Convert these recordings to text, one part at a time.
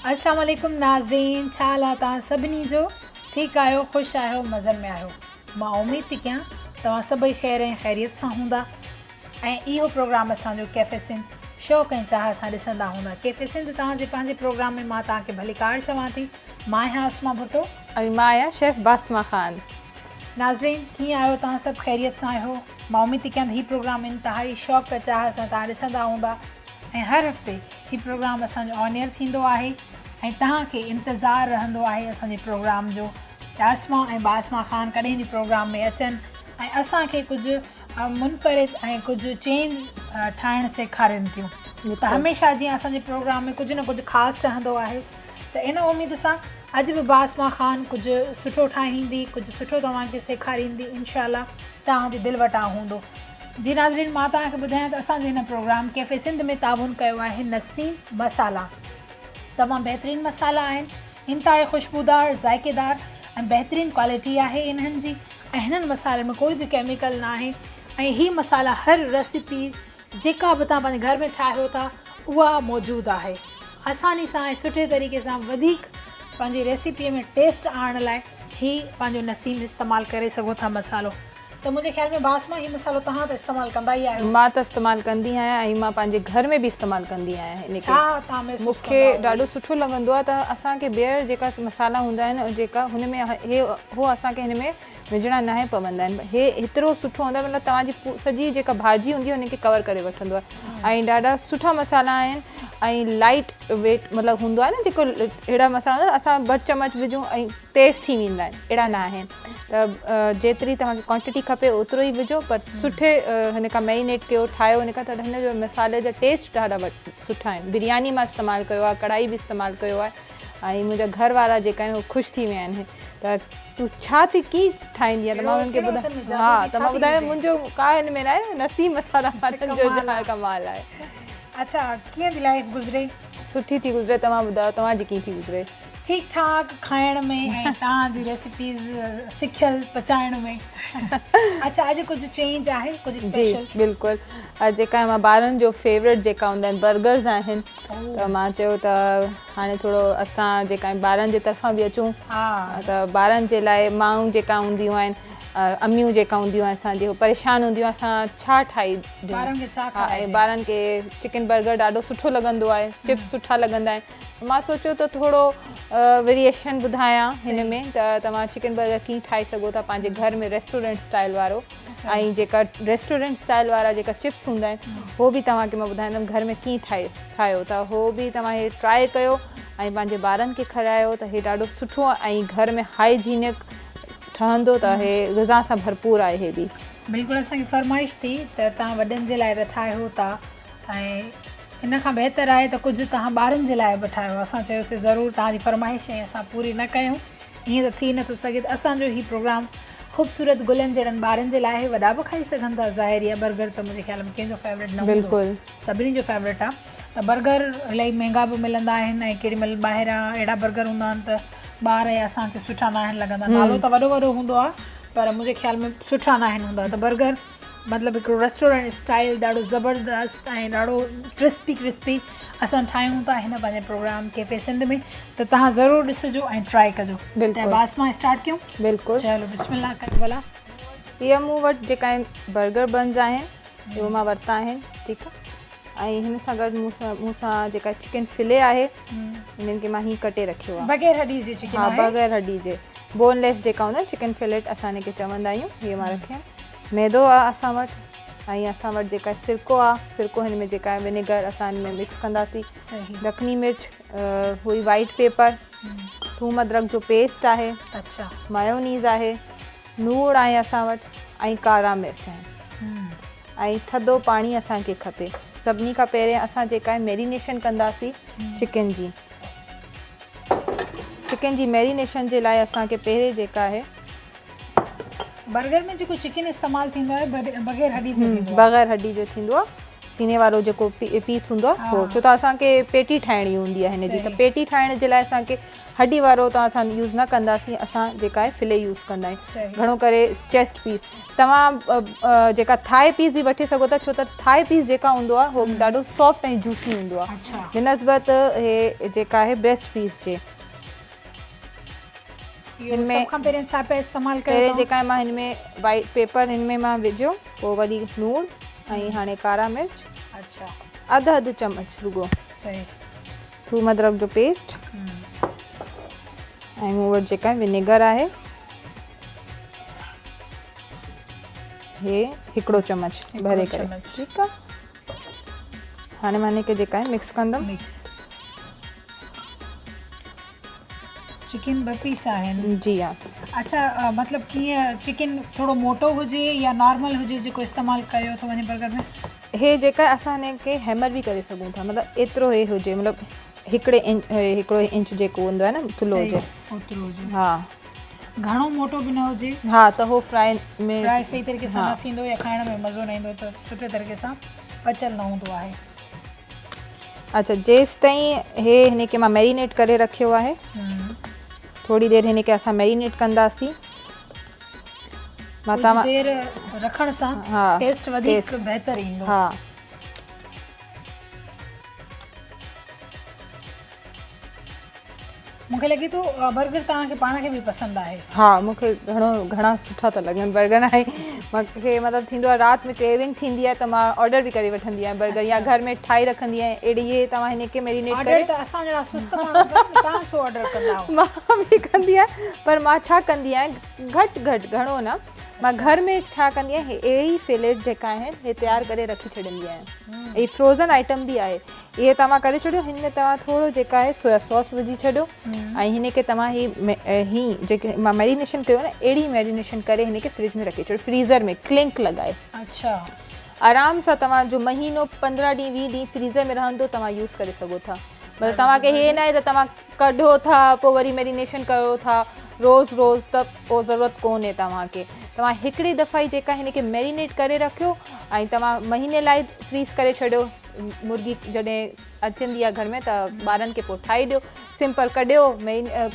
اسلام عليڪم ناظرين ڇا حال آ توهان سڀني جو ٺيڪ آهيو خوش آهيو مزن ۾ آهيو مان اميد ٿي ڪيان توهان سڀئي خير ۽ خيريت سان هوندا ۽ اهو پروگرام اسان جو ڪيفي سنڌ شوق ۽ چاهه سان ڏسندا هوندا ڪيفي سنڌ توهان جي پنهنجي پروگرام ۾ مان توهان کي ڀليڪار چوان ٿي مان آهيان اسما ڀٽو. ۽ مان آهيان شيف باسما خان. ناظرين ڪيئن آهيو توهان سڀ خيريت سان آهيو مان اميد ٿي ڪيان ته هي پروگرام انتهائي شوق ۽ چاهه سان توهان ڏسندا هوندا ۽ هر هفتي هي پروگرام اسان جو آن ايئر ٿيندو آهي ۽ توهان کي انتظار رهندو آهي اسان جي پروگرام جو ته اسما ۽ باسما خان ڪڏهن به پروگرام ۾ اچن ۽ اسان کي ڪجهه منفرد ۽ ڪجهه چينج ٺاهڻ سيکارين ٿيون ته هميشه جيئن اسان جي پروگرام ۾ ڪجهه نه ڪجهه خاص ٺهندو آهي ته ان اميد سان اڄ به باسما خان ڪجهه سٺو ٺاهيندي ڪجهه سٺو توهان کي سيکاريندي انشاء الله توهان جي دل وٽان هوندو. جي ناظرين مان توهان کي ٻڌايان ته اسان جي هن پروگرام ڪيفي سنڌ ۾ تعاون ڪيو آهي نسيم مسالا تمام بهترين مسالا آهن انتهائي خوشبودار ذائقيدار ۽ بهترين ڪوالٽي آهي انهن جي ۽ هنن مسالن ۾ ڪوئي به ڪيميڪل نه آهي ۽ هي مسالا هر ريسيپي جيڪا به توهان پنهنجي گهر ۾ ٺاهيو ٿا اها موجود آهي آساني سان ۽ سٺي طريقي سان وڌيڪ پنهنجي ريسيپي ۾ ٽيسٽ آڻڻ لاء هي پنهنجو نسيم استعمال ڪري سگهو ٿا مسالو ته منهنجي خيال ۾ باسما هي مصالحو توهان ته استعمال ڪندا ئي آهيو. مان ته استعمال ڪندي آهيان ۽ مان پنهنجي گهر ۾ به استعمال ڪندي آهيان ان کي ڇا توهان محسوس مون کي ڪندا آهيو؟ ڏاڍو سٺو لڳندو آهي ته اسان کي ٻيهر جيڪا مصالحا هوندا آهن جيڪا هن ۾ هي هو اسان کي هن ۾ وجهڻا ناهي پوندا آهن هي هيترو سٺو هوندو آهي مطلب توهان جي سڄي جيڪا ڀاڄي هوندي آهي هن کي ڪور ڪري وٺندو آهي ۽ ڏاڍا سٺا مصالحا آهن ۽ لائيٽ ويٽ مطلب هوندو آهي نه جيڪو اهڙا مصالحا هوندا آهن اسان ٻه چمچ وجهون ۽ تيز ٿي ويندا آهن اهڙا نه آهن ته جيتري توهان کي ڪوانٽٽي کپي اوترو ئي وجهو پر سٺي هن کان ميرينيٽ ڪيو ٺاهيو هن کان ته هن جو مصالحي جا ٽيسٽ ڏاڍا سٺا آهن برياني مان استعمال ڪيو آهي ڪڙهائي به استعمال ڪيو آهي ۽ منهنجا گهر وارا جيڪا آهن هو خوش ٿي ويا آهن ته تون ڇا ٿي ڪيئن ٺاهيندي آهين ته مان هنن کي ٻڌايو ها ته مان ٻڌايو منهنجو ڪا هن ۾ ناهي نسيم مصالحا وارن جو ڪمال آهي. اڇا ڪيئن ٿي لائيف گذري؟ سٺي ٿي گذري توهان ٻڌايو توهان جي ڪيئن ٿي گذري؟ ٺيڪ ٺاڪ کائڻ ۾ ۽ توهان جي ريسيپيز سکيل پچائڻ ۾. اڇا اڄ ڪجهه چينج آهي ڪجهه اسپيشل؟ جي بلڪل اڄ جيڪا مان ٻارن جو فيورٽ جيڪا هوندا آهن برگرز آهن ته مان چيو ته هاڻي ٿورو اسان جيڪا ٻارن جي طرفان به اچون ته ٻارن جي لاء مائون جيڪا هونديون آهن اميون جيڪا هونديون آهن اسان جي هو پريشان هونديون آهن اسان ڇا ٺاهي ڏيون ها ۽ ٻارن کي چڪن برگر ڏاڍو سٺو لڳندو آهي چپس سٺا لڳندا آهن مان سوچيو ته ٿورو ويريئيشن ٻڌايان هن ۾ ته توهان چڪن برگر ڪيئن ٺاهي سگهو ٿا پنهنجي گهر ۾ ريسٽورنٽ اسٽائل وارو ۽ جيڪا ريسٽورنٽ اسٽائل وارا جيڪا چپس هوندا آهن هو به توهان کي مان ٻڌائيندم گهر ۾ ڪيئن ٺاهي ٺاهيو ته هو به توهان هي ٽرائي ڪيو ۽ پنهنجي ٻارن کي کارايو ته هي ڏاڍو سٺو ۽ گهر ۾ هائيجينڪ ٺهندو ته هي غذا سان ڀرپور آهي هي به. بلڪل اسان کي فرمائش ٿي ته توهان وڏن جي لاء ته ٺاهيو ٿا ۽ ان کان بهتر آهي ته ڪجهه توهان ٻارن جي لاء به ٺاهيو. اسان چيوسين ضرور توهان جي فرمائش ۽ اسان پوري نه ڪيون ائين ته ٿي نه ٿو سگهي ته اسان جو هي پروگرام خوبصورت گلن جهڙن ٻارن جي لاء آهي وڏا به کائي سگهن ٿا ظاهر اها برگر ته منهنجي خيال ۾ ڪنهن جو فيورٽ نه هوندو سڀني جو فيورٽ آهي ته برگر الاهي مهنگا به ملندا آهن ۽ ڪيڏي مهل ٻاهران اهڙا برگر هوندا آهن ته ٻار يا اسان کي سٺا ناهن لڳندا نالو ته وڏو وڏو هوندو آهي پر منهنجي خيال ۾ سٺا ناهن هوندا ته برگر مطلب هڪڙو ريسٽورنٽ اسٽائل ڏاڍو زبردست ۽ ڏاڍو ڪرسپي ڪرسپي اسان ٺاهيون ٿا هن پنهنجي پروگرام ڪيفي سنڌ ۾ ته توهان ضرور ڏسجو ۽ ٽرائي ڪجو بلڪل باس مان اسٽارٽ ڪيون بلڪل چلو بسم الله ڪيو ڀلا هي مون وٽ جيڪا آهن برگر بنز آهن اهو مان ورتا آهن ٺيڪ آهي ۽ هن سان گڏ مون سان مون سان جيڪا چڪن فلي آهي انهن کي مان هي ڪٽي رکيو آهي بغير هڏي جي چڪن ها بغير هڏي جي بون ليس جيڪا هوندا آهن چڪن فليٽ اسان هن کي چوندا آهيون هي مان رکيا آهن ميدو آ اسان وٽ ۽ اسان وٽ جيڪا سرڪو آ سرڪو هن ۾ جيڪا ونيگر اسان هن ۾ مڪس ڪنداسين دکني مرچ هئي وائيٽ پيپر ٿوم ادرڪ جو پيسٽ آهي اڇا مايونيز آهي نوڙ آهي اسان وٽ ۽ ڪارا مرچ آهن ۽ ٿڌو پاڻي اسان کي کپي سڀني کان پهرين اسان جيڪا آهي ميرينيشن ڪنداسين چڪن جي چڪن جي ميرينيشن جي لاء اسان کي پهرين جيڪا آهي برگر ۾ جيڪو چڪن استعمال ٿيندو آهي بغير هڏي جو ٿيندو آهي. بغير هڏي جو ٿيندو آهي. سيني وارو جيڪو پيس هوندو آهي هو ڇو ته اسان کي پيٽي ٺاهڻي هوندي آهي هن جي ته پيٽي ٺاهڻ جي لاء اسان کي هڏي وارو ته اسان يوز نه ڪنداسين اسان جيڪا آهي فلي يوز ڪندا آهيون گهڻو ڪري چيسٽ پيس توهان جيڪا ٿائي پيس به وٺي سگهو ٿا ڇو ته ٿائي پيس جيڪا هوندو آهي هو ڏاڍو سافٽ ۽ جوسي هوندو آهي بنسبت هي جيڪا آهي بريسٽ پيس جي. هن ۾ سڀ کان پهريان ڇا پيا استعمال ڪيو پهرين جيڪا مان هن ۾ وائيٽ پيپر هن ۾ مان وجهيو پوء وري لوڻ ۽ هاڻي ڪارا مرچ اڇا اڌ اڌ چمچ رڳو صحيح ٿوم ادرڪ جو پيسٽ ۽ مون وٽ جيڪا ونيگر آهي هي هڪڙو چمچ ڀري ڪري ٺيڪ آ هاڻي مان هن کي جيڪا آهي مڪس ڪندم مڪس چڪن ٻه پيس آهن جي ها اڇا مطلب ڪيئن چڪن ٿورو موٽو هجي يا نارمل هجي جيڪو استعمال ڪيو ٿو وڃي برگر ۾ هي جيڪا اسان هن کي هيمر به ڪري سگهون ٿا مطلب ايترو هي هجي مطلب هڪڙي انچ هڪڙو انچ جيڪو هوندو آهي نه ٿلهو هجي اوترو هجي ها گهڻو موٽو به نه هجي ها ته هو فرائي ۾ فرائي صحيح طريقي سان نه ٿيندو يا کائڻ ۾ مزو نه ايندو ته سٺي طريقي سان پچل نه هوندو آهي. اڇا جيستائين هي هن کي مان ميرينيٽ ڪري رکيو آهي ٿوري دير هن کي اسان ميرينيٽ ڪنداسين مان توهان دير رکڻ سان ٽيسٽ وڌيڪ بهتر ايندو ها مون کي لڳي ٿو برگر توهان کي پاڻ کي به پسند آهي. ها مون کي گهڻو گهڻا سٺا ٿا لڳن برگر ۽ مون کي مطلب ٿيندو آهي رات ۾ ڪريونگ ٿيندي آهي ته مان آرڊر به ڪري وٺندي آهيان برگر يا گهر ۾ ٺاهي رکندي آهيان اهڙي اهي توهان هن کي ميرينيٽ ڪري آرڊر ته اسان جهڙا سست ماڻهو ڪن توهان ڇو آرڊر ڪندا آهيو. مان به ڪندي آهيان پر مان ڇا ڪندي آهيان گهٽ گهٽ گهڻو نه مان گهر ۾ ڇا ڪندي آهيان اهي ئي فليٽ جيڪا آهن اهي تيار ڪري رکي ڇڏندي آهيان هي فروزن آئٽم به آهي اهي توهان ڪري ڇڏيو هن ۾ توهان ٿورو جيڪا آهي سويا ساس وجهي ڇڏيو ۽ هن کي توهان هي هي جيڪي مان ميرينيشن ڪيو نه اهڙي ميرينيشن ڪري هن کي فرج ۾ رکي ڇڏيو فريزر ۾ ڪلنڪ لڳائي اڇا آرام سان توهان جو مهينو 15 ڏينهن 20 ڏينهن فريزر ۾ رهندو توهان يوز ڪري سگهو ٿا مطلب توهان کي هي نه آهي ته توهان ڪڍو ٿا پوء وري ميرينيشن ڪيو ٿا روز روز ته ڪو ضرورت ڪونهي توهان کي توهان هڪڙي دفعا ئي جيڪا هن کي ميرينيٽ ڪري رکيو ۽ توهان مهيني لاء فريز ڪري ڇڏيو مرغي جڏهن اچندي آهي گهر ۾ ته ٻارن کي پوء ٺاهي ڏيو سمپل ڪڍيو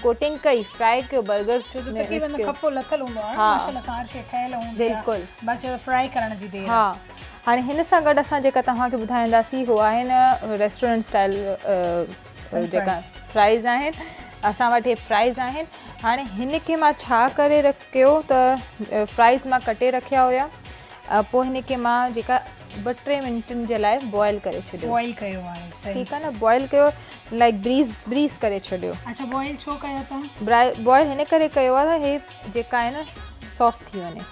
ڪوٽنگ ڪئي فرائي ڪيو برگرز ڇو ته تقريبن خفو لٿل هوندو آهي ماشاءالله سان هر شي ٺهيل هوندي آهي بلڪل بس فرائي ڪرڻ جي دير ها هاڻي هن سان گڏ اسان جيڪا توهان کي ٻڌائينداسين هو آهن ريسٽورنٽ اسٽائل جيڪا فرائز آهن اسان وٽ هي فرائز آهن هاڻي هن کي مان ڇا ڪري رکيو ته فرائز مان ڪٽي رکيا هيا پوء هن کي مان جيڪا ٻه ٽي منٽن جي لاء بوائل ڪري ڇڏيو. بوائل ڪيو آهي صحيح. ٺيڪ آهي نه بوائل ڪيو لائڪ بريز بريز ڪري ڇڏيو. اڇا بوائل ڇو ڪيو توهان؟ بوائل هن ڪري ڪيو آهي ته هي جيڪا آهي نه سافٽ ٿي وڃي.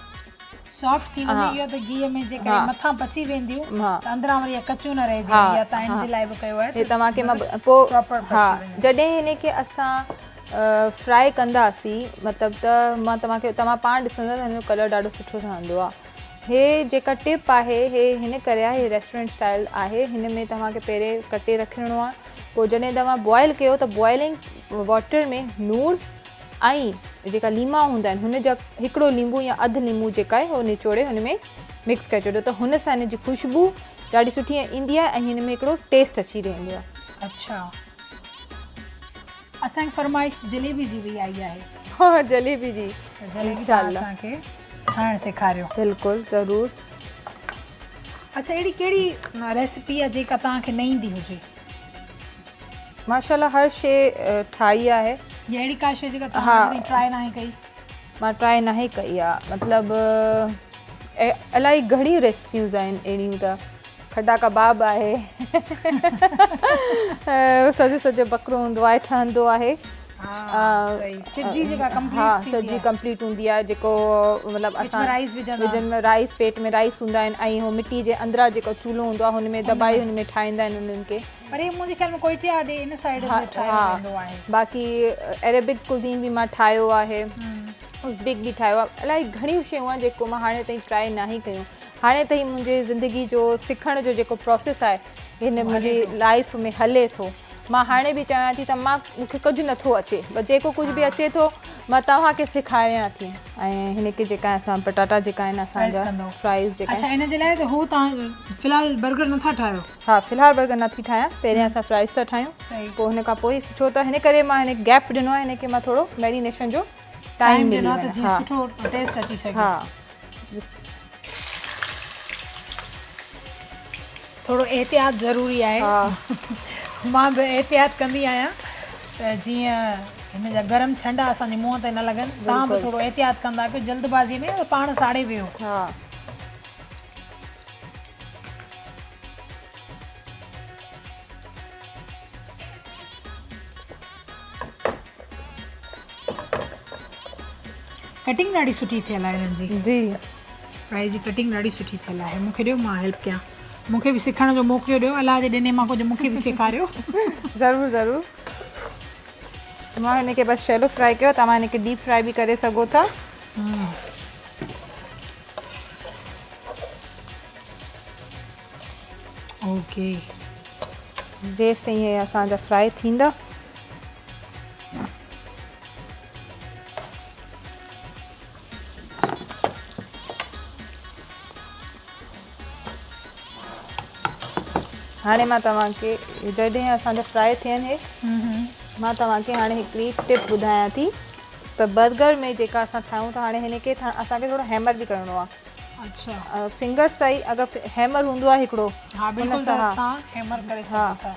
سافٽ ٿي وڃي اهو ته گيهه ۾ جيڪڏهن مٿان پچي وينديون ته اندران وري اهي ڪچيون نه رهجي وينديون اها توهان هن جي لاء به ڪيو آهي ته توهان کي مان پوء ها جڏهن هن کي اسان فرائي ڪنداسين مطلب ته مان توهان کي توهان پاڻ ڏسندا ته هن جو ڪلر ڏاڍو سٺو ٺهندو آهي. هي جيڪا ٽپ آهي هي هن ڪري آهي هي ريسٽورنٽ اسٽائل آهي هن ۾ توهان کي پهرين ڪٽي رکڻو آهي پوء جڏهن توهان بوائل ڪيو ته بوائلنگ واٽر ۾ لوڻ ۽ جيڪا ليما هوندا آهن هن جا هڪڙو ليمبو يا اڌ ليمو جيڪا آهي هو نچوڙي هن ۾ مڪس ڪري ڇڏيو ته هن سان هن جي خوشبو ڏاڍي سٺي ايندي آهي ۽ هن ۾ هڪڙو ٽيسٽ اچي ويندو آهي. اڇا اسان کي فرمائش جليبي جي به آئي آهي. ها جليبي جي جليبي توهان اسان کي ٺاهڻ سيکاريو. بلڪل ضرور. اڇا اهڙي ڪهڙي ريسپي آهي جيڪا توهان کي نه ايندي هجي؟ ماشاءالله هر شي ٺاهي آهي. يا اهڙي ڪا شي جيڪا توهان اڄ تائين ٽرائي ناهي ڪئي؟ مان ٽرائي ناهي ڪئي آهي مطلب الائي گهڻيون ريسپيوز آهن اهڙيون ته کڊا ڪباب آهي سڄو سڄو ٻڪرو هوندو آهي ٺهندو آهي ها سڄي ڪمپليٽ هوندي آهي جيڪو مطلب اسان وجهن ۾ رائس پيٽ ۾ رائس هوندا آهن ۽ هو مٽي جي اندران جيڪو چولهو هوندو آهي هن ۾ دٻائي هن ۾ ٺاهيندا آهن انهن کي پر هي منهنجي خيال ۾ ڪوئٽيا ڏي ان سائيڊ تي ٺاهيو ويندو آهي باقي عربڪ ڪوزين به مان ٺاهيو آهي ازبڪ به ٺاهيو آهي الائي گهڻيون شيون آهن جيڪو مان هاڻي تائين ٽرائي ناهي ڪيون هاڻي تائين منهنجي زندگي جو سکڻ جو جيڪو پروسيس آهي هن منهنجي لائف ۾ هلي ٿو مان هاڻي به چوان ٿي ته مان مون کي ڪجهه نٿو اچي بس جيڪو ڪجهه به اچي ٿو مان توهان کي سيکاريان ٿي. ۽ هن کي جيڪا اسان پٽاٽا جيڪا آهن اسان جا فرائز جيڪا اڇا ان جي لاء ته هو توهان في الحال برگر نٿا ٺاهيو. ها في الحال برگر نٿي ٺاهيان پهريان اسان فرائز ٿا ٺاهيون پوء هن کان پوء ڇو ته هن ڪري مان هن گيپ ڏنو آهي هن کي مان ٿورو ميرينيشن جو ٽائيم ڏنو آهي ته جيئن سٺو ٽيسٽ اچي سگهي. ها ٿورو احتياط ضروري آهي. مان به احتياط ڪندي آهيان ته جيئن هن جا گرم ڇنڊا اسان جي منهن تي نه لڳن. توهان به ٿورو احتياط ڪندا ڪيو جلدبازي ۾ پاڻ ساڙي ويهو. ڪٽنگ ڏاڍي سٺي ٿيل آهي هنن جي. جي. فرائي جي ڪٽنگ ڏاڍي سٺي ٿيل آهي مون کي ڏيو مان هيلپ ڪيان مون کي به سکڻ جو موقعو ڏيو الله جي ڏني مان ڪجهه مون کي به سيکاريو. ضرور ضرور مان هن کي بس شيلو فرائي ڪيو توهان هن کي ڊيپ فرائي به ڪري سگهو ٿا. اوڪي جيستائين هي اسان جا فرائي ٿيندا. هاڻي مان توهان کي جڏهن اسان جا فرائي ٿين هي مان توهان کي هاڻي هڪڙي ٽپ ٻڌايان ٿي ته برگر ۾ جيڪا اسان ٺاهيون ٿا هاڻي هن کي اسان کي ٿورو هيمر به ڪرڻو آهي. اڇا. فنگر سان ئي اگر هيمر هوندو آهي هڪڙو ها بلڪل توهان هيمر ڪري سگهو ٿا.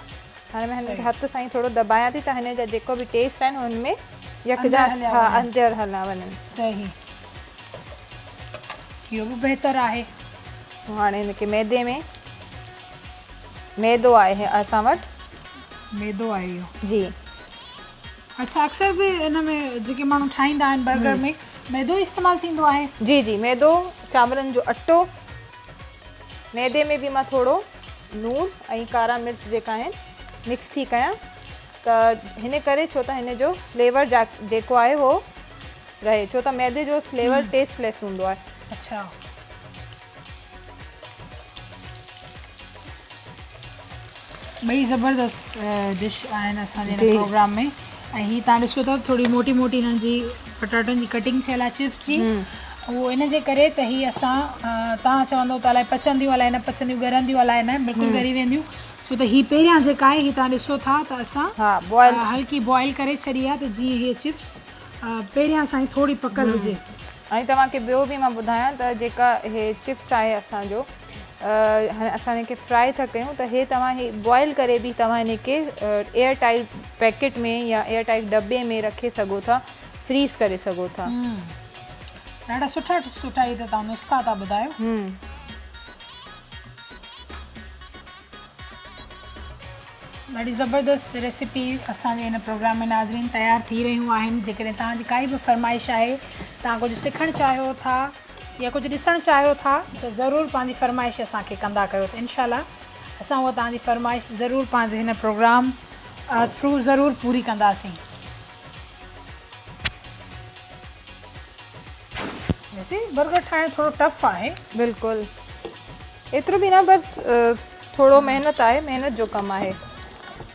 هاڻي مان هن کي هٿ سان ئي ٿورو دٻايان ٿي ته هن جا جيڪو به ٽيسٽ آهن هن ۾ يڪجا ها اندر هليا وڃن. صحيح اهو به بهتر آهي. هاڻي هن کي ميدي ۾ ميدو آهي اسان وٽ. ميدو آهي اهو. جي. اڇا اڪثر به ان ۾ جيڪي ماڻهو ٺاهيندا آهن برگر ۾ ميدو ئي استعمال ٿيندو آهي. جي جي ميدو چانورن جو اٽو. ميدي ۾ به مان ٿورو لوڻ ۽ ڪارا مرچ جيڪا آهن مڪس ٿي ڪيان ته هن ڪري ڇو ته هن جو فليور جيڪو آهي اهو رهي ڇو ته ميدي جو فليور ٽيسٽ ليس هوندو آهي. اڇا. ٻئي زبردست ڊش آهن اسان جي هن پروگرام ۾ ۽ هي تان ڏسو ٿا ٿوري موٽي موٽي هنن جي پٽاٽن جي ڪٽنگ ٿيل آهي چپس جي اهو ان جي ڪري ته هي اسان تان چوندو ته الائي پچنديون الائي نه پچنديون ڳرنديون الائي نه بلڪل ڳري وينديون ڇو ته هي پهريان جيڪا آهي هي تان ڏسو ٿا ته اسان هلڪي بوائل ڪري ڇڏي آهي ته جيئن هي چپس پهريان سان ئي ٿوري پڪل هجي. ۽ توهان کي ٻيو به مان ٻڌايان ته جيڪا هي چپس آهي اسان جو هاڻي اسان هن کي فرائي ٿا ڪيون ته هي توهان هي بوائل ڪري به توهان هن کي ايئر ٽائيٽ پيڪيٽ ۾ يا ايئر ٽائيٽ ڊٻي ۾ رکي سگهو ٿا فريز ڪري سگهو ٿا. ڏاڍا سٺا سٺا هي ته توهان نسخا ٿا ٻڌايو. ڏاڍي زبردست ريسيپي اسان جي هن پروگرام ۾ ناظرين تيار ٿي رهيون آهن جيڪڏهن توهان جي ڪائي به فرمائش آهي توهان ڪجهه سکڻ چاهيو ٿا يا ڪجهه ڏسڻ چاهيو ٿا ته ضرور پنهنجي فرمائش اسان کي ڪندا ڪيو ته انشاء الله اسان اها توهان جي فرمائش ضرور پنهنجي هن پروگرام ٿرو ضرور پوري ڪنداسين. ويسي برگر ٺاهڻ ٿورو ٽف آهي. بلڪل ايترو به نه بس ٿورو محنت آهي محنت جو ڪم آهي.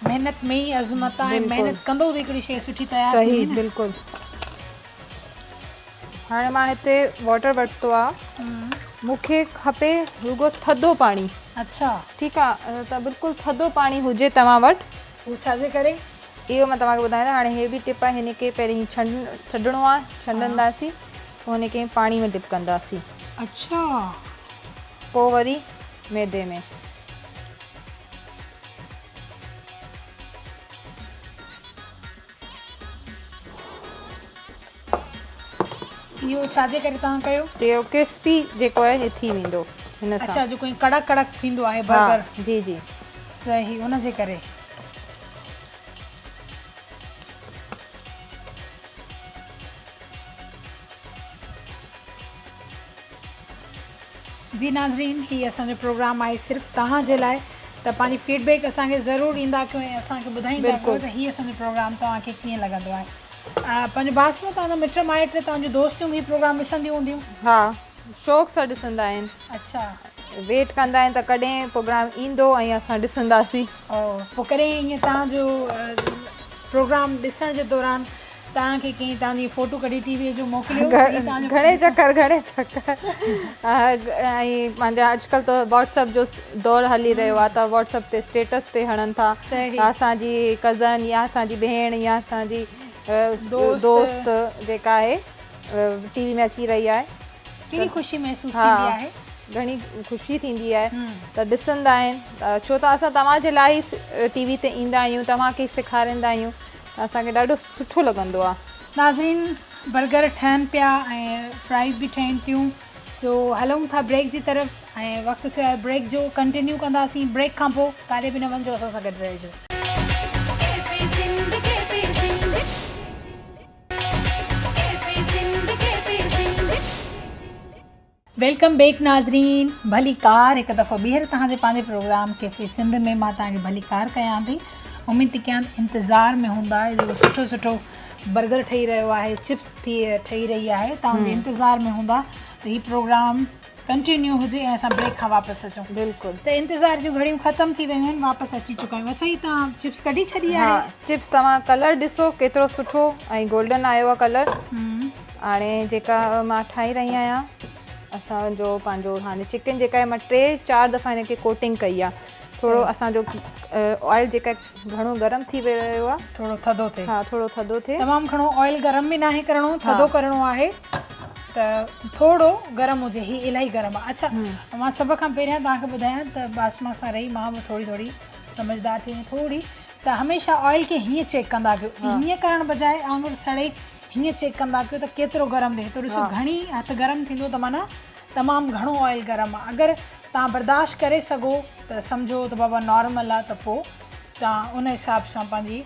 محنت ۾ ئي عظمت آهي محنت ڪندو ته هڪڙي شي سٺي تيار ٿيندي نه. صحيح بلڪل. هاڻي مان هتي واٽر ورتو آ مون کي کپي رڳو ٿڌو پاڻي. اڇا. ٺيڪ آ ته بلڪل ٿڌو پاڻي هجي توهان وٽ. هو ڇا جي ڪري؟ اهو مان توهان کي ٻڌايان ٿي هاڻي هي به ٽپ آهي هن کي پهرين ڇڏڻو آ ڇنڊنداسين پوء هن کي پاڻي ۾ ڊپ ڪنداسين. اڇا. پوء وري ميدي ۾. اهو ڇا جي ڪري توهان ڪيو؟ اهو ڪرسپي جيڪو آهي هي ٿي ويندو هن سان. اڇا جيڪو ائين ڪڙڪ ڪڙڪ ٿيندو آهي برگر. ها جي جي. صحيح ان جي ڪري. جي ناظرين هي اسان جو پروگرام آهي صرف توهان جي لاء ته پنهنجي فيڊ بيڪ اسان کي ضرور ڏيندا ڪيو ۽ اسان کي ٻڌائيندا ڪيو ته هي اسان جو پروگرام توهان کي ڪيئن لڳندو آهي پنهنجو باسمو توهان جا مٽ مائٽ توهان جون دوستيون به هي پروگرام ڏسنديون هونديون. ها شوق سان ڏسندا آهن. اڇا. ويٽ ڪندا آهن ته ڪڏهن پروگرام ايندو ۽ اسان ڏسنداسين. او پوء ڪڏهن ائين توهان جو پروگرام ڏسڻ جي دوران. توهان کي ڪنهن توهان جي فوٽو ڪڍي ٽي وي جو موڪليو گهڻي چڪر گهڻي چڪر ۽ پنهنجا اڄڪلهه ته واٽس اپ جو دور هلي رهيو آهي ته واٽس اپ تي اسٽيٽس تي هڻن ٿا ته اسان جي ڪزن يا اسان جي ڀيڻ يا اسان جي دوست جيڪا آهي ٽي وي ۾ اچي رهي آهي ڪهڙي خوشي محسوس ٿيندي آهي؟ گهڻي خوشي ٿيندي آهي ته ڏسندا آهن ڇو ته اسان توهان جي لاء ئي ٽي وي تي ايندا آهيون توهان کي سيکاريندا آهيون ته اسان کي ڏاڍو سٺو لڳندو آهي. ناظرين برگر ٺهن پيا ۽ فرائيز به ٺهن ٿيون سو هلون ٿا بريڪ جي طرف ۽ وقت ٿيو آهي بريڪ جو ڪنٽينيو ڪنداسين بريڪ کان پوء ڪاڏي به نه وڃجو اسان سان گڏ رهجو. Welcome back ناظرين ڀليڪار هڪ دفعو ٻيهر توهان جي پنهنجي پروگرام ڪيفي سنڌ ۾ مان توهان کي ڀليڪار ڪيان ٿي اميد ٿي ڪيان انتظار ۾ هوندا جيڪو سٺو سٺو برگر ٺهي رهيو آهي چپس ٿي ٺهي رهي آهي توهان جي انتظار ۾ هوندا ته هي پروگرام ڪنٽينيو هجي ۽ اسان بريڪ کان واپس اچون. بلڪل. ته انتظار جون گهڙيون ختم ٿي ويون آهن واپس اچي چڪا آهيون. اڇا هي توهان چپس ڪڍي ڇڏي آهي. ها چپس توهان ڪلر ڏسو ڪيترو سٺو ۽ گولڊن آيو آهي ڪلر. هاڻي جيڪا مان ٺاهي رهي آهيان اسان جو پنهنجو هاڻي چڪن جيڪا آهي مان ٽي چار دفعا هن کي ڪوٽنگ ڪئي آهي ٿورو اسان جو آئل جيڪا گهڻو گرم ٿي ويو آهي ٿورو ٿڌو ٿئي ها ٿورو ٿڌو ٿئي تمام گهڻو آئل گرم به ناهي ڪرڻو ٿڌو ڪرڻو آهي ته ٿورو گرم هجي هي الاهي گرم آهي اڇا مان سڀ کان پهريان توهان کي ٻڌايان ته باسما سان رهي مان به ٿوري ٿوري سمجهدار ٿي وئي ٿوري ته هميشه آئل کي هيئن چيڪ ڪندا ڪيو هيئن ڪرڻ بجاء آڱر سڙي هيئن چيڪ ڪندا ڪيو ته ڪيترو گرم ٿئي ٿو ڏسو گهڻي هٿ گرم ٿيندو ته معنيٰ تمام گهڻو آئل گرم آهي اگر توهان برداشت ڪري سگهو ته سمجهو ته بابا نارمل آهي ته پوء توهان ان حساب سان پنهنجي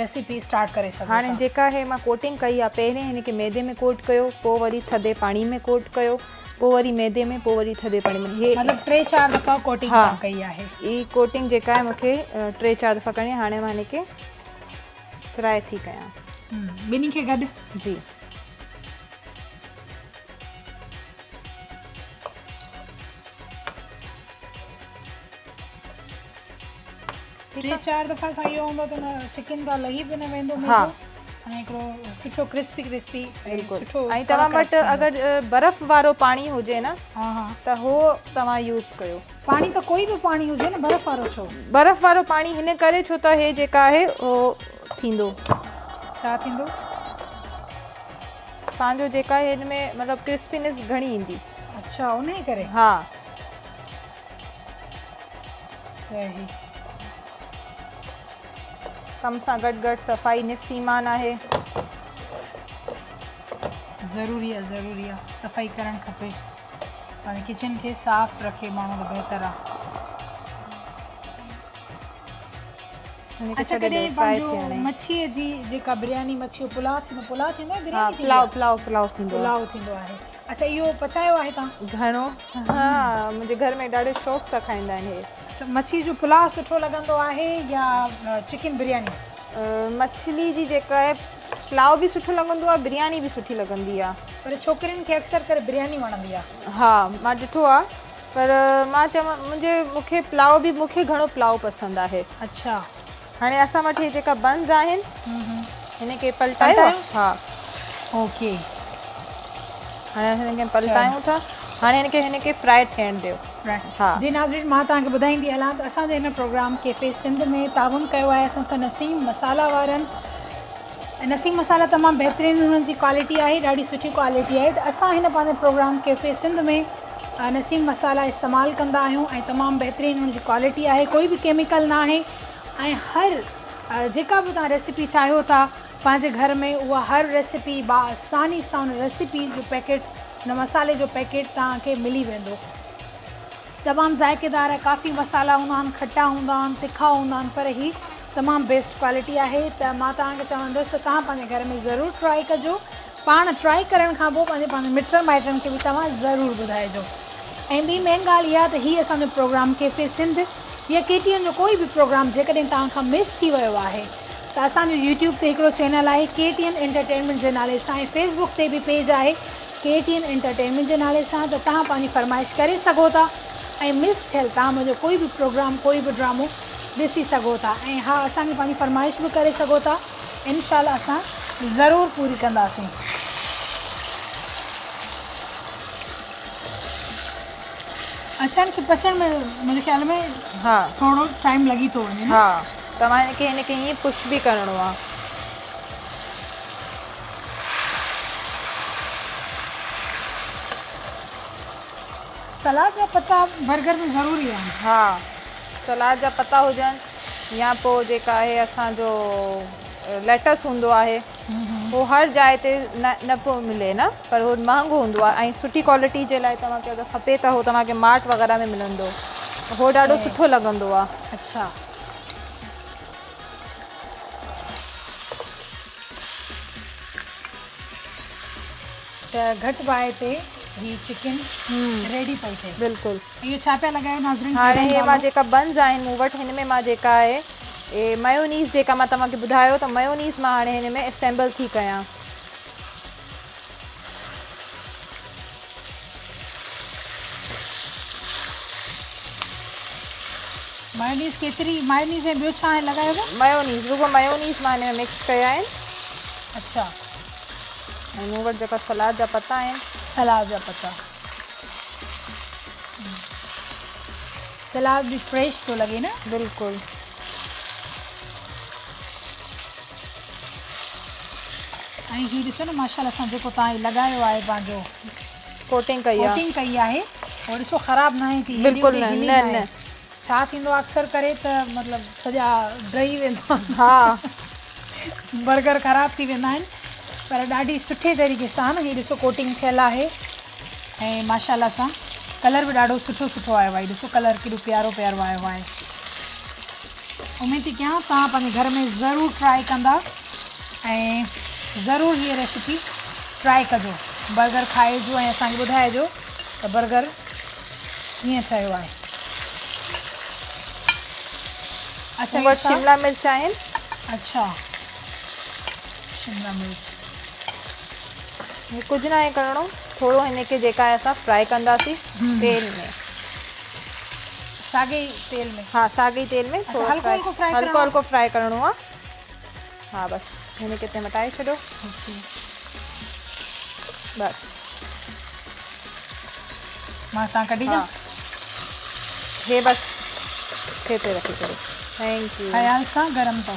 ريسيپي اسٽارٽ ڪري سگهو ٿا. هاڻي جيڪا هي مان ڪوٽنگ ڪئي آهي پهرين هن کي ميدي ۾ ڪوٽ ڪيو پوء وري ٿڌي پاڻي ۾ ڪوٽ ڪيو پوء وري ميدي ۾ پوء وري ٿڌي پاڻي ۾ هي مطلب ٽي چار دفعا ڪوٽنگ توهان ڪئي آهي. هي ڪوٽنگ جيڪا آهي مون کي ٽي چار دفعا ڪرڻي آهي هاڻي مان هن کي فرائي ٿي ڪيان. ٻنهي کي گڏ؟ جي. ٽي چار دفعا سان اهو هوندو ته نه چڪن تان لهي به نه ويندو ميدو ۽ هڪڙو سٺو ڪرسپي ڪرسپي سٺو ۽ توهان وٽ اگر برف وارو پاڻي هجي نه ته هو توهان يوز ڪيو. پاڻي ته ڪوئي به پاڻي هجي نه برف وارو ڇو؟ برف وارو پاڻي هن ڪري ڇو ته هي جيڪا آهي اهو ٿيندو. ڇا ٿيندو؟ توهان جو جيڪا آهي هن ۾ مطلب ڪرسپينس گهڻي ايندي. اڇا انهي ڪري. ها. صحيح. ڪم سان گڏ گڏ صفائي نصف ايمان آهي. ضروري آ ضروري آ صفائي ڪرڻ کپي پنهنجي ڪچن کي صاف رکي ماڻهو ته بهتر آ. اڇا ڪڏهن پنهنجو مڇي جي جيڪا برياني مڇي جو پلاء ٿيندو پلاء ٿيندو آهي برياني ٿيندي آهي پلاء پلاء ٿيندو پلاء ٿيندو آهي اڇا اهو پچايو آهي توهان گهڻو ها منهنجي گهر ۾ ڏاڍي شوق سان کائيندا آهن هي. اڇا مڇي جو پلاء سٺو لڳندو آهي يا چڪن برياني؟ مڇلي جي جيڪا آهي پلاء به سٺو لڳندو آهي برياني به سٺي لڳندي آهي. پر ڇوڪرين کي اڪثر ڪري برياني وڻندي آهي. ها مان ڏٺو آهي پر مان چوان منهنجي مون کي پلاء به مون کي گهڻو پلاء پسند آهي. اڇا. هاڻي اسان وٽ هي جيڪا بنز آهن هن کي پلٽايو ها. اوڪي. هاڻي اسان هن کي پلٽايون ٿا. هاڻي هن کي هن کي فرائي ٿيڻ ڏيو. ها. جي ناظرين مان توهان کي ٻڌائيندي هلان ته اسان جي هن پروگرام ڪيفي سنڌ ۾ تعاون ڪيو آهي اسان سان نسيم مسالا وارن ۽ نسيم مسالا تمام بهترين انهن جي ڪوالٽي آهي ڏاڍي سٺي ڪوالٽي آهي ته اسان هن پنهنجي پروگرام ڪيفي سنڌ ۾ نسيم مسالا استعمال ڪندا آهيون ۽ تمام بهترين انهن جي ڪوالٽي آهي ڪوئي به ڪيميڪل نه آهي ۽ هر جيڪا به توهان ريسيپي چاهيو ٿا پنهنجي گهر ۾ اها هر ريسيپي با آساني سان ان ريسيپي جو پيڪيٽ ان مسالي جو پيڪيٽ توهان کي ملي ويندو. تمام ذائقيدار ۽ ڪافي مصالحا هوندا آهن کٽا هوندا آهن تکا هوندا آهن پر هي تمام بيسٽ ڪوالٽي آهي ته مان توهان کي چوندس ته توهان پنهنجي گهر ۾ ضرور ٽرائي ڪجو پاڻ ٽرائي ڪرڻ کان پوء پنهنجي پنهنجي مٽن مائٽن کي به توهان ضرور ٻڌائجو ۽ ٻي مين ڳالهه اها ته هي اسان جو پروگرام ڪيفي سنڌ يا ڪي ٽي اين جو ڪوئي به پروگرام جيڪڏهن توهان کان مس ٿي ويو آهي ته اسان جو يوٽيوب تي هڪڙو چينل آهي ڪي ٽي اين انٽرٽينمينٽ جي نالي سان ۽ فيس بڪ تي به پيج آهي ڪي ٽي اين انٽرٽينمينٽ جي نالي سان ته توهان پنهنجي فرمائش ڪري سگهو ٿا ۽ مس ٿيل توهان منهنجو ڪوئي به پروگرام ڪوئي به ڊرامو ڏسي سگهو ٿا ۽ ها اسان کي پنهنجي فرمائش به ڪري سگهو ٿا انشاء الله اسان. ضرور پوري ڪنداسين. اڇا هن کي پچڻ ۾ منهنجي خيال ۾ ها ٿورو ٽائيم لڳي ٿو وڃي نه. ها توهان هن کي هن کي ائين پش به ڪرڻو آ. سلاد جا پتا برگر ۾ ضروري آهن. ها سلاد جا پتا هجن يا پو جيڪا آهي اسان جو ليٽس هوندو آهي هو هر جاء تي نه نه پيو ملي نه پر هو مهانگو هوندو آهي ۽ سٺي ڪوالٽي جي لاء توهان کي اگر کپي ته هو توهان کي مارٽ وغيره ۾ ملندو هو ڏاڍو سٺو لڳندو آهي. اڇا. ته گهٽ باهه تي هي چڪن ريڊي پئي ٿئي. بلڪل. اهو ڇا پيا لڳايو ناظرين هاڻي هي مان جيڪا بنز آهن مون وٽ هن ۾ مان جيڪا آهي ميونيز جيڪا مان توهان کي ٻڌايو ته ميونيز مان هاڻي هن ۾ اسيمبل ٿي ڪيان. ميونيز ڪيتري ميونيز ۽ ٻيو ڇا لڳايو ويو؟ ميونيز رڳو ميونيز مان هن ۾ مڪس ڪيا آهن. اڇا. ۽ مون وٽ جيڪا سلاد جا پتا آهن. سلاد جا پتا. سلاد به فريش ٿو لڳي نه. بلڪل. ۽ هي ڏسو نه ماشاءالله سان جيڪو تان هي لڳايو آهي پنهنجو ڪوٽنگ ڪئي آهي ڪوٽنگ ڪئي آهي هو ڏسو خراب ناهي ٿي بلڪل نه نه نه ڇا ٿيندو آهي اڪثر ڪري ته مطلب سڄا ڊهي ويندا آهن ها برگر خراب ٿي ويندا آهن پر ڏاڍي سٺي طريقي سان هي ڏسو ڪوٽنگ ٿيل آهي ۽ ماشاءالله سان ڪلر به ڏاڍو سٺو سٺو آيو آهي ڏسو ڪلر ڪيڏو پيارو پيارو آيو آهي اميد ٿي ڪيان توهان پنهنجي گهر ۾ ضرور ٽرائي ڪندا ۽ ضرور هيء ريسيپي ٽرائي ڪجو برگر کائجو ۽ اسان کي ٻڌائجو ته برگر ڪيئن ٺهيو آهي. اڇا مون وٽ شملا مرچ آهن. اڇا شملا مرچ. هي ڪجهه ناهي ڪرڻو ٿورو هن کي جيڪا آهي اسان فرائي ڪنداسين تيل ۾. ساڳي تيل ۾. ها ساڳي تيل ۾ ٿورو هلڪو هلڪو فرائي هلڪو هلڪو فرائي ڪرڻو آهي. ها بس هن کي هتي مٽائي ڇڏيو بس مان تان ڪڍي ڏيان هي بس هتي رکي ڇڏيو thank you خيال سان گرم تو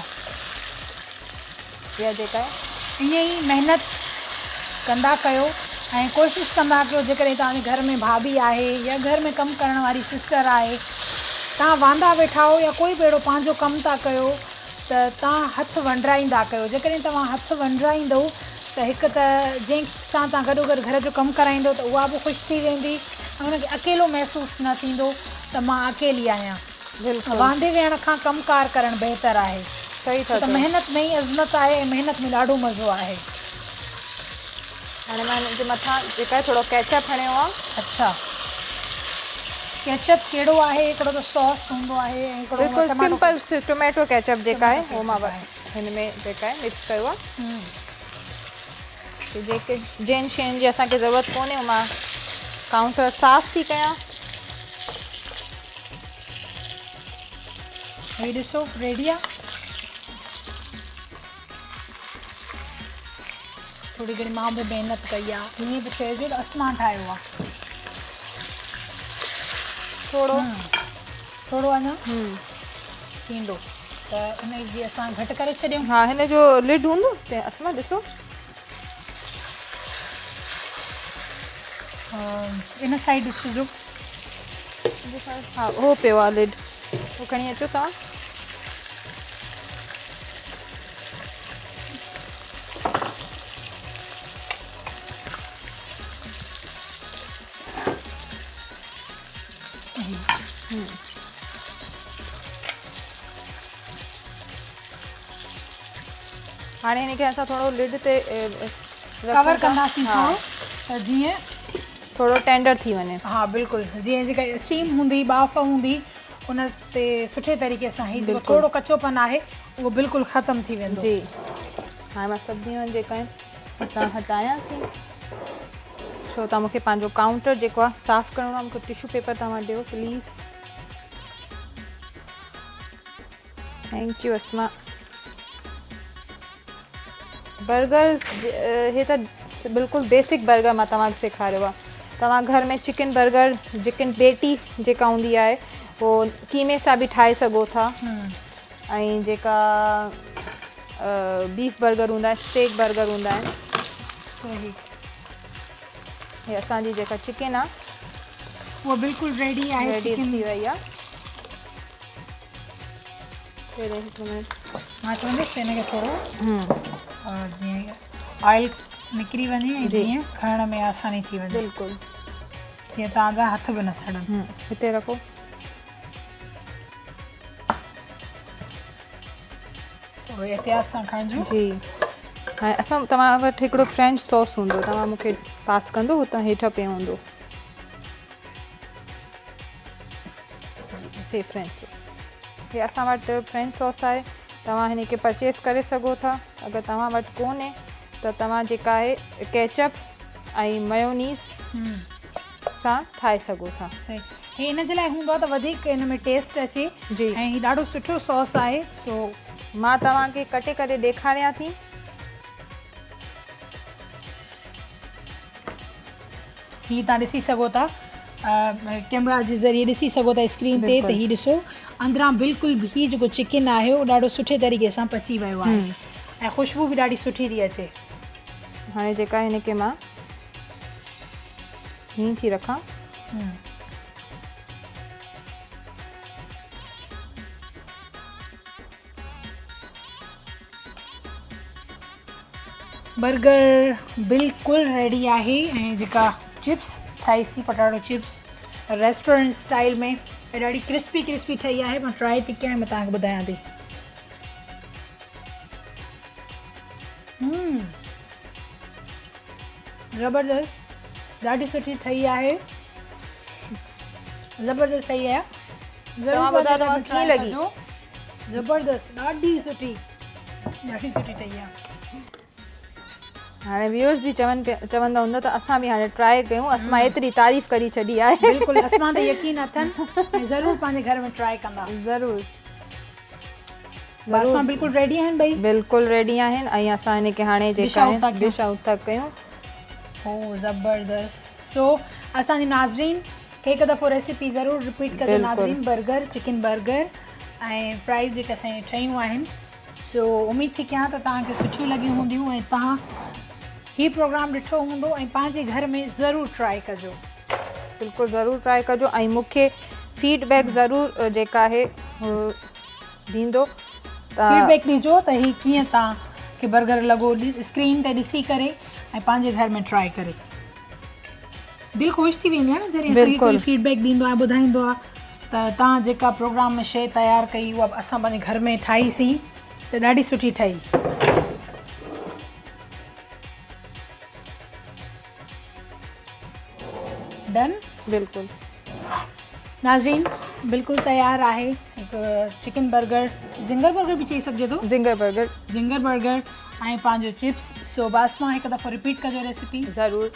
اها جيڪا ائين ئي محنت ڪندا ڪيو ۽ ڪوشش ڪندا ڪيو جيڪڏهن توهان جي گهر ۾ ڀاڀي آهي يا گهر ۾ ڪم ڪرڻ واري سسٽر آهي توهان واندا ويٺا آهيو يا ڪوئي به اهڙو پنهنجو ڪم ٿا ڪيو ته توهان هٿ ونڊرائيندا ڪيو جيڪڏهن توهان هٿ ونڊرائيندؤ ته هڪ ته جنهن سان توهان گڏوگڏ گهر جو ڪم ڪرائيندؤ ته اها به خوش ٿي ويندي ۽ ان کي اڪيلو محسوس نه ٿيندو ته مان اڪيلي آهيان. واندي ويهڻ کان ڪم ڪار ڪرڻ بهتر آهي. صحيح ٿا ڇو ته چئو. محنت ۾ ئي عظمت آهي ۽ محنت ۾ ڏاڍو مزو آهي. هاڻي مان هن جي مٿان جيڪا آهي ٿورو ڪيچپ هڻيو آهي. اڇا ڪيچپ ڪهڙو آهي هڪڙو ته ساس هوندو آهي ۽ هڪڙو بلڪل سمپل ٽوميٽو ڪيچپ جيڪا آهي هو مان هن ۾ جيڪا آهي مڪس ڪيو آهي. جيڪي جن شين جي اسان کي ضرورت ڪونهي هو مان ڪائونٽر صاف ٿي ڪيان. هي ڏسو ريڊي آ. ٿوري گهڻي مان به محنت ڪئي آ ائين به چئجو ته اسمان ٺاهيو آ. ٿورو ٿورو اڃا ٿيندو ته ان جي اسان گهٽ ڪري ڇڏيون. ها هن جو لڊ هوندو ته اسما ڏسو. ان سائيڊ ڏسجو. ها هو پيو آ لڊ هو کڻي اچو توهان. هاڻي هن کي اسان ٿورو لڊ تي ڪور ڪنداسين ٿورو ته جيئن ٿورو ٽينڊر ٿي وڃي. ها بلڪل جيئن جيڪا اسٽيم هوندي ٻاڦ هوندي ان تي سٺي طريقي سان هي جيڪو ٿورو ڪچو پن آهي اهو بلڪل ختم ٿي ويندو. جي هاڻي مان سبزيون جيڪا آهن هتان هٽايان ٿي ڇو ته مونکي پنهنجو ڪائونٽر جيڪو آهي صاف ڪرڻو آهي مونکي ٽشو پيپر توهان ڏيو please. Thank you Asma. Burger هي ته بلڪل بيسڪ برگر مان توهان کي سيکاريو آهي. توهان گهر ۾ چڪن برگر چڪن پيٽي جيڪا هوندي آهي هو قيمي سان به ٺاهي سگهو ٿا ۽ جيڪا بيف برگر هوندا آهن اسٽيڪ برگر هوندا آهن. هي اسان جي جيڪا چڪن آهي اها بلڪل ريڊي آهي. ريڊي ٿي وئي آهي. پهرين هڪ منٽ مان چوندس ته هن کي ٿورو جيئن آئل نڪري وڃي ۽ جيئن کڻڻ ۾ آساني ٿي وڃي. بلڪل جيئن توهان جا هٿ به نه سڙن. هتي رکو. ٿورو احتياط سان کڻجو. جي هاڻي اسان توهان وٽ هڪڙو فرينچ ساس هوندو توهان مون کي پاس ڪندو هتان هيٺ پيو هوندو. سي فرينچ ساس هي اسان وٽ فرينچ ساس آهي توهان هن کي پرچيز ڪري سگهو ٿا اگر توهان وٽ ڪونهي ته توهان جيڪا آهي ڪيچپ ۽ ميونيز سان ٺاهي سگهو ٿا. صحيح هي ان جي لاء هوندو آهي ته وڌيڪ ان ۾ ٽيسٽ اچي جي ۽ هي ڏاڍو سٺو ساس آهي سو. مان توهان کي ڪٽي ڪري ڏيکاريان ٿي. هي توهان ڏسي سگهو ٿا ڪيمرا جي ذريعي ڏسي سگهو ٿا اسڪرين تي ته هي ڏسو اندران بلڪل به جيڪو چڪن آهي اهو ڏاڍو سٺي طريقي سان پچي ويو آهي ۽ خوشبو به ڏاڍي سٺي ٿي اچي. هاڻي جيڪا هن کي مان هين ٿي رکان. برگر بلڪل ريڊي آهي ۽ جيڪا چپس ٺاهي سي پٽاٽو چپس ريسٽورنٽ اسٽائل ۾ ڏاڍي ڪرسپي ڪرسپي ٺهي آهي مان ٽرائي ٿي ڪيان مان توهان کي ٻڌايان ٿي. زبردست ڏاڍي سٺي ٺهي آهي زبردست ٺهي آهي. ضرور ٻڌايو توهان کي ڪيئن لڳي. زبردست ڏاڍي سٺي ڏاڍي سٺي ٺهي آ. هاڻي ويورز به چون پيا چوندا هوندا ته اسان به هاڻي ٽرائي ڪيون اسما ايتري تعريف ڪري ڇڏي آهي. بلڪل اسما تي يقين اٿن ۽ ضرور پنهنجي گهر ۾ ٽرائي ڪندا. ضرور اسما بلڪل ريڊي آهن ٻئي. بلڪل ريڊي آهن ۽ اسان هن کي هاڻي جيڪا آهي ڊش آئوٽ ٿا ڪيون. هو زبردست سو اسان جي ناظرين هڪ دفعو ريسيپي ضرور رپيٽ ڪجو ناظرين برگر چڪن برگر ۽ فرائز جيڪي اسان جون ٺهيون آهن سو اميد ٿي ڪيان ته توهان کي سٺيون لڳيون هونديون ۽ توهان هي پروگرام ڏٺو هوندو ۽ پنهنجي گهر ۾ ضرور ٽرائي ڪجو. بلڪل ضرور ٽرائي ڪجو ۽ مون کي فيڊ بيڪ ضرور جيڪا آهي ڏيندو ته فيڊ بيڪ ڏجو ته هي ڪيئن توهان کي برگر لڳو اسڪرين تي ڏسي ڪري ۽ پنهنجي گهر ۾ ٽرائي ڪري دل خوش ٿي ويندي آهي نه جڏهن اسان کي ڪوئي فيڊ بيڪ ڏيندو آهي ٻڌائيندو آهي ته توهان جيڪا پروگرام ۾ شيء تيار ڪئي اها اسان پنهنجي گهر ۾ ٺاهي سين ته ڏاڍي سٺي ٺهي. ڊن. بلڪل. ناظرين بلڪل تيار آهي هڪ چڪن برگر زنگر برگر به چئي سگهجي ٿو. Zinger burger. زنگر برگر ۽ پنهنجو چپس سو باسما هڪ دفعو رپيٽ ڪجو ريسيپي. ضرور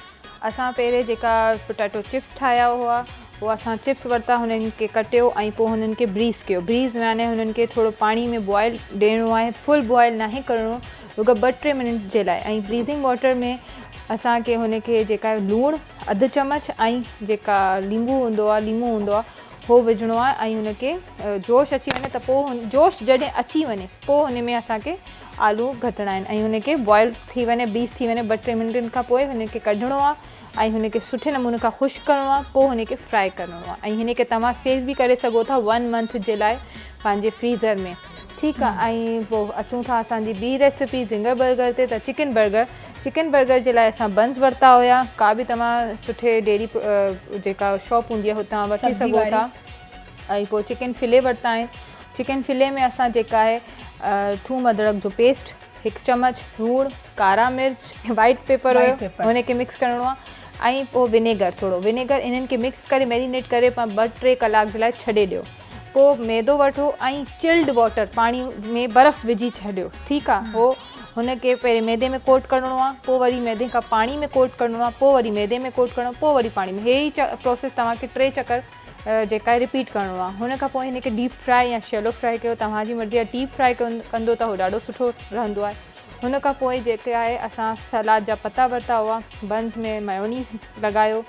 اسان پهرين جيڪا پوٽيٽو چپس ٺاهيا هئا هو اسان چپس ورتا هنن کي ڪٽيو ۽ پوء هنن کي بريز ڪيو بريز يعني هنن کي ٿورو پاڻي ۾ بوائل ڏيڻو آهي فل بوائل ناهي ڪرڻو رڳو ٻه ٽي منٽ جي لاء ۽ بريزنگ واٽر ۾ اسان کي هن کي جيڪا لوڻ اڌ چمچ ۽ جيڪا ليمبو هوندو آهي ليمو هوندو آهي هو وجهڻو آهي ۽ هن کي جوش اچي وڃي ته پوء جوش جڏهن اچي وڃي پوء هن ۾ اسان کي آلو گهٽڻا آهن ۽ هن کي بوائل ٿي وڃي بريز ٿي وڃي ٻه ٽي منٽن کان پوء هن کي ڪڍڻو آهي ۽ هن کي سٺي نموني کان خشڪ ڪرڻو آهي پوء هن کي فرائي ڪرڻو آهي ۽ هن کي توهان سيو به ڪري سگهو ٿا ون منٿ جي لاء پنهنجي فريزر ۾ ٺيڪ آهي ۽ پوء اچون ٿا اسان جي ٻي ريسپي زنگر برگر تي ته چڪن برگر چڪن برگر جي لاء اسان بنز ورتا هيا ڪا به توهان سٺي ڊيري جيڪا شاپ هوندي آهي هتان وٺي سگهو ٿا ۽ پوء چڪن فلي ورتا آهن چڪن فلي ۾ اسان جيڪا آهي ٿوم ادرڪ جو پيسٽ هڪ چمچ لوڻ ڪارا مرچ وائٽ پيپر هيو هن کي مڪس ڪرڻو آهي ۽ پوء ونيگر ٿورو ونيگر انهن کي مڪس ڪري ميرينيٽ ڪري ٻه ٽي ڪلاڪ جي لاء ڇڏي ڏيو پوء ميدو وٺو ۽ چلڊ واٽر پاڻي ۾ برف وجهي ڇڏيو ٺيڪ آ هو هن کي پهرين ميدي ۾ ڪوٽ ڪرڻو آ پوء وري ميدي کان پاڻي ۾ ڪوٽ ڪرڻو آ پوء وري ميدي ۾ ڪوٽ ڪرڻو پوء وري پاڻي ۾ هي ئي پروسيس توهان کي ٽي چڪر جيڪا آهي رپيٽ ڪرڻو آ هن کان پوء هن کي ڊيپ فرائي يا شيلو فرائي ڪيو توهان جي مرضي آ ڊيپ فرائي ڪندو ته هو ڏاڍو سٺو رهندو آهي. هن کان پوء جيڪي آهي اسان سلاد جا پتا ورتا هئا بنز ۾ ميونيز لڳايو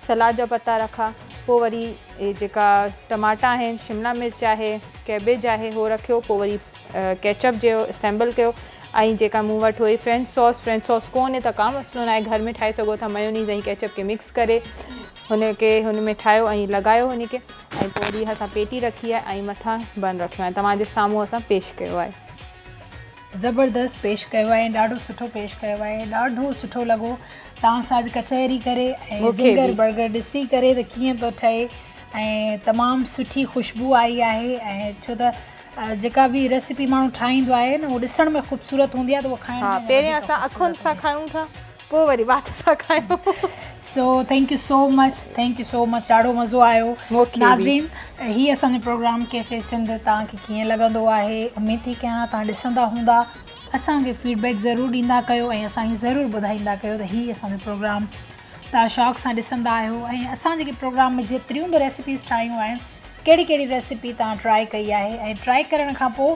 سلاد جا پتا رکا پوء وري جيڪا ٽماٽا آهن شملا مرچ آهي ڪيبيج آهي هو رکيو پوء وري ڪيچپ جو اسيمبل ڪيو ۽ جيڪا مون وٽ هئي فرينچ ساس فرينچ ساس ڪونهي ته ڪا مسئلو ناهي گهر ۾ ٺاهي سگهو ٿا ميونيز ۽ ڪيچپ کي مڪس ڪري هن کي هن ۾ ٺاهيو ۽ لڳايو هن کي ۽ پوء وري اسان پيٽي رکي آهي ۽ مٿان بن رکيو آهي توهان جي سامهون اسان پيش ڪيو آهي. زبردست پيش ڪيو آهي ۽ ڏاڍو سٺو پيش ڪيو آهي ڏاڍو سٺو لڳو توهان سان اڄ ڪچهري ڪري ۽ زنگر برگر ڏسي ڪري ته ڪيئن ٿو ٺهي ۽ تمام سٺي خوشبو آئي آهي ۽ ڇو ته جيڪا به ريسيپي ماڻهو ٺاهيندو آهي نه اهو ڏسڻ ۾ خوبصورت هوندي آهي ته اهو کائڻ ۾ پهرين اسان اکين سان کايون ٿا پوء وري وات سان کايون. So thank you so much thank you so much ڏاڍو مزو آيو ناظرين هي اسان جو پروگرام ڪيفي سنڌ توهان کي ڪيئن لڳندو آهي اميد ٿي ڪيان توهان ڏسندا هوندا اسان کي فيڊ بيڪ ضرور ڏيندا ڪيو ۽ اسان کي ضرور ٻڌائيندا ڪيو ته هي اسان جو پروگرام توهان شوق سان ڏسندا آهيو ۽ اسان جيڪي پروگرام ۾ جيتريون به ريسيپيز ٺاهيون آهن ڪهڙي ڪهڙي ريسيپي توهان ٽرائي ڪئي آهي ۽ ٽرائي ڪرڻ کان پوء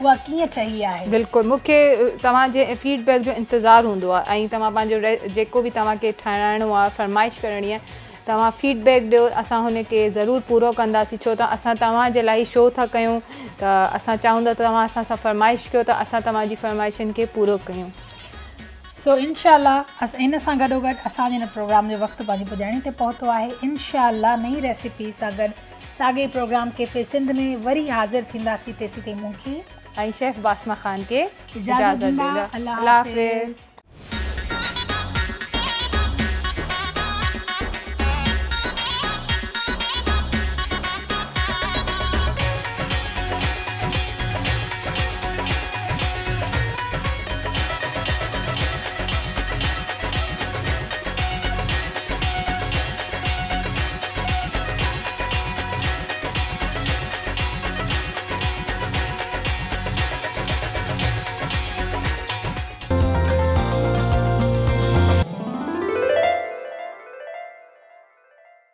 اها ڪيئن ٺهي آهي. بلڪل مون کي توهان جي فيڊ بيڪ جو انتظار هوندو آهي ۽ توهان پنهنجو جيڪو به توهان کي ٺهرائڻو آهي فرمائش ڪرڻي آهي توهان فيڊ بيڪ ڏيو اسان هن کي ضرور پورو ڪنداسين ڇو ته اسان توهان جي لاء هي شو ٿا ڪيون ته اسان چاهيون ٿا توهان اسان سان فرمائش ڪيو ته اسان توهان جي فرمائشن کي پورو ڪيون. سو انشاء الله ان سان گڏو گڏ اسان جي هن پروگرام جو وقت پنهنجي پڄاڻي تي پهتو آهي انشاء الله نئين ريسيپي سان گڏ ساڳئي پروگرام ڪيفي سنڌ ۾ وري حاضر ٿينداسين تيسين تائين مون کي ۽ شيف باسما خان کي اجازت ڏيندا الله حافظ.